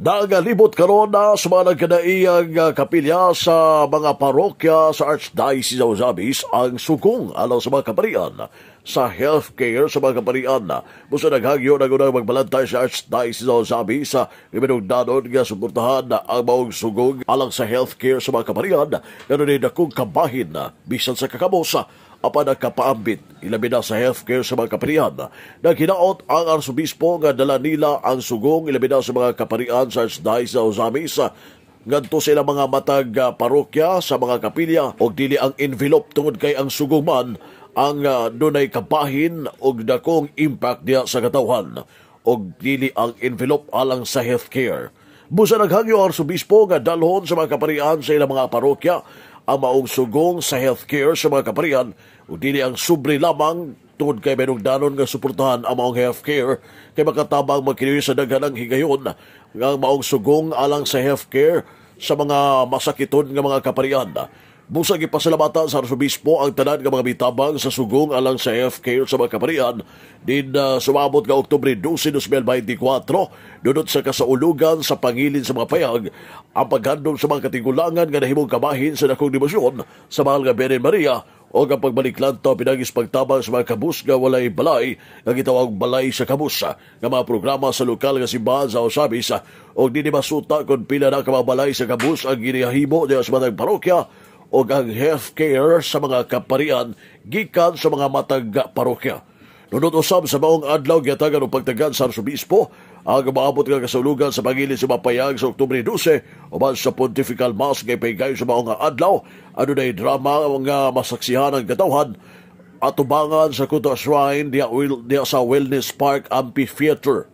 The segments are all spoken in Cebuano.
Nagalibot karon na sa mga nagkadaiyang kapilya sa mga parokya sa Archdiocese of Ozamiz ang sugong alang sa mga kaparian sa healthcare sa mga kaparian. Busa naghagyo na unang magbalantay sa Archdiocese of Ozamiz sa giminugdanon nga suportahan ang maong sugong alang sa healthcare sa mga kaparian nga dakong kabahin bisan sa kakamos apan nagkapaambit ilabi na sa healthcare sa mga kaparian. Naghinaot ang arsobispo nga dala nila ang sugong ilabi na sa mga kaparian sa Archdiocese of Ozamiz ngadto sa ilang mga matag parokya sa mga kapilya og dili ang envelope tungod kay ang sugong man ang dunay kabahin og dakong impact diha sa katawhan og dili ang envelope alang sa healthcare. Busa naghangyo ang arsobispo nga dalhon sa mga kaparian sa ilang mga parokya ang maong sugong sa healthcare sa mga kaparian ug dili ang sobre lamang tungod kay manugdanon nga suportahan ang maong healthcare kay makatabang magkiniwi sa daghanang higayon nga ang maong sugong alang sa healthcare sa mga masakiton nga mga kaparian. Busa gipasalamatan sa arsobispo ang tanan nga mga mitabang sa sugong alang sa healthcare sa mga kaparian din sumabot nga Oktubre 12, 2024 dunot sa kasaulugan sa pangilin sa mga payag ang paghandom sa mga katigulangan nga nahimong kabahin sa dakong debosyon sa mahal nga Birhen Maria o ang pagbaliklanto pinagis pagtabang sa mga kabus nga walay balay nga gitawag balay sa kabus nga mga programa sa lokal nga simbahan sa Ozamiz og dinhi masuta kung pila na ka mga balay sa kabus ang ginahimo diha sa matag parokya o ang healthcare sa mga kaparian gikan sa mga matag parokya. Nunot usab sa maong adlaw gihatagan og pagtagan sa arsobispo ang maabot nga kasaulugan sa pangilin sa mapayag sa Oktubre 12 uban sa Pontifical Mass nga ipahigayon sa maong adlaw. Adunay drama nga masaksihan ang katawhan atubangan sa Kuta Shrine diha, diha sa Wellness Park Amphitheater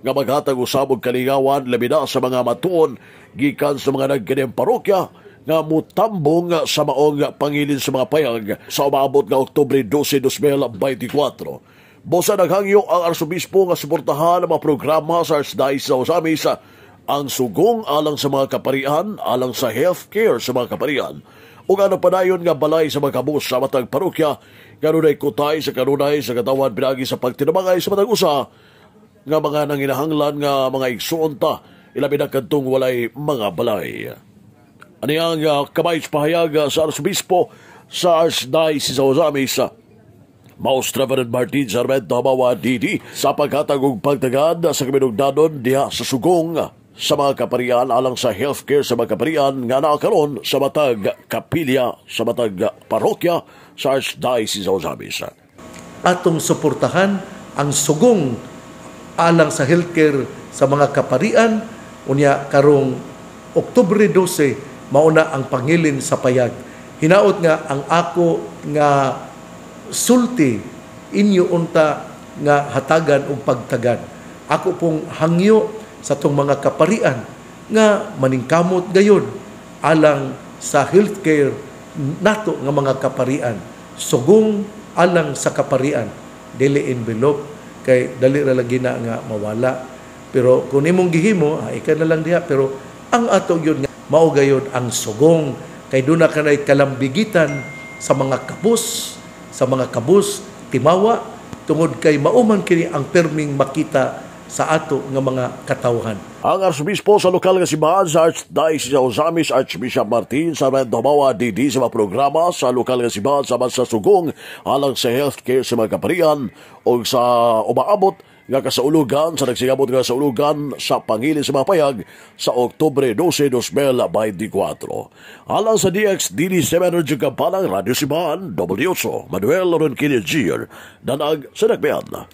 nga maghatag usab og kalingawan labi na sa mga matuon gikan sa mga nagkaniyang parokya nga mutambong sa maong pangilin sa mga payag sa umaabot nga Oktubre 12, 2024. Busa naghangyo ang arsobispo nga suportahan ang mga programa sa Archdiocese of Ozamiz ang sugong alang sa mga kaparian, alang sa healthcare sa mga kaparian, ug ang padayon nga balay sa mga kabus sa matag parokya kanunay kutay sa kanunay sa katawan pinagi sa pagtinabangay sa matag usa nga mga nanginahanglan nga mga igsuon ta ilabi na kadtong walay mga balay. Ani ang kamay pahayag sa arsobispo sa Archdiocese of Ozamiz, Most Reverend Martin Sarmento Hamawa DD, sa paghatag og pagtagad sa kaminugdanon diha sa sugong sa mga kaparian alang sa healthcare sa mga kaparian nga naa karon sa matag kapilya sa matag parokya sa Archdiocese of Ozamiz. Atong suportahan ang sugong alang sa healthcare sa mga kaparian unya karong Oktubre 12 mauna ang pangilin sa payag. Hinaot nga ang ako nga sulti inyo unta nga hatagan og pagtagad. Ako pong hangyo sa tong mga kaparian nga maningkamot gayon alang sa healthcare nato nga mga kaparian. Sugong alang sa kaparian, dili envelope kay dali ra lagi na nga mawala. Pero kung imong gihimo, ika na lang diha, pero ang ato gyud mao gayud ang sugong kay duna kanay kalambigitan sa mga kabus, sa mga kabus timawa tungod kay mauman kini ang perming makita sa ato nga mga katawhan. Ang arsobispo sa lokal nga simbahan sa Archdiocese of Ozamiz, Archbishop Martin Sarmento Hamawa DD, sa mga programa sa lokal nga simbahan sa sa sugong alang sa healthcare sa mga kaparian o sa umaabot nga kasaulugan sa nagsigabot nga kasaulugan sa pangilin sa mga payag sa Oktubre 12, 2024. Alang sa DXDD 7 Radyo Kampanang Radio Simbahan, W8, Manuel Ronquillo Jr., Danag sa Nagbian.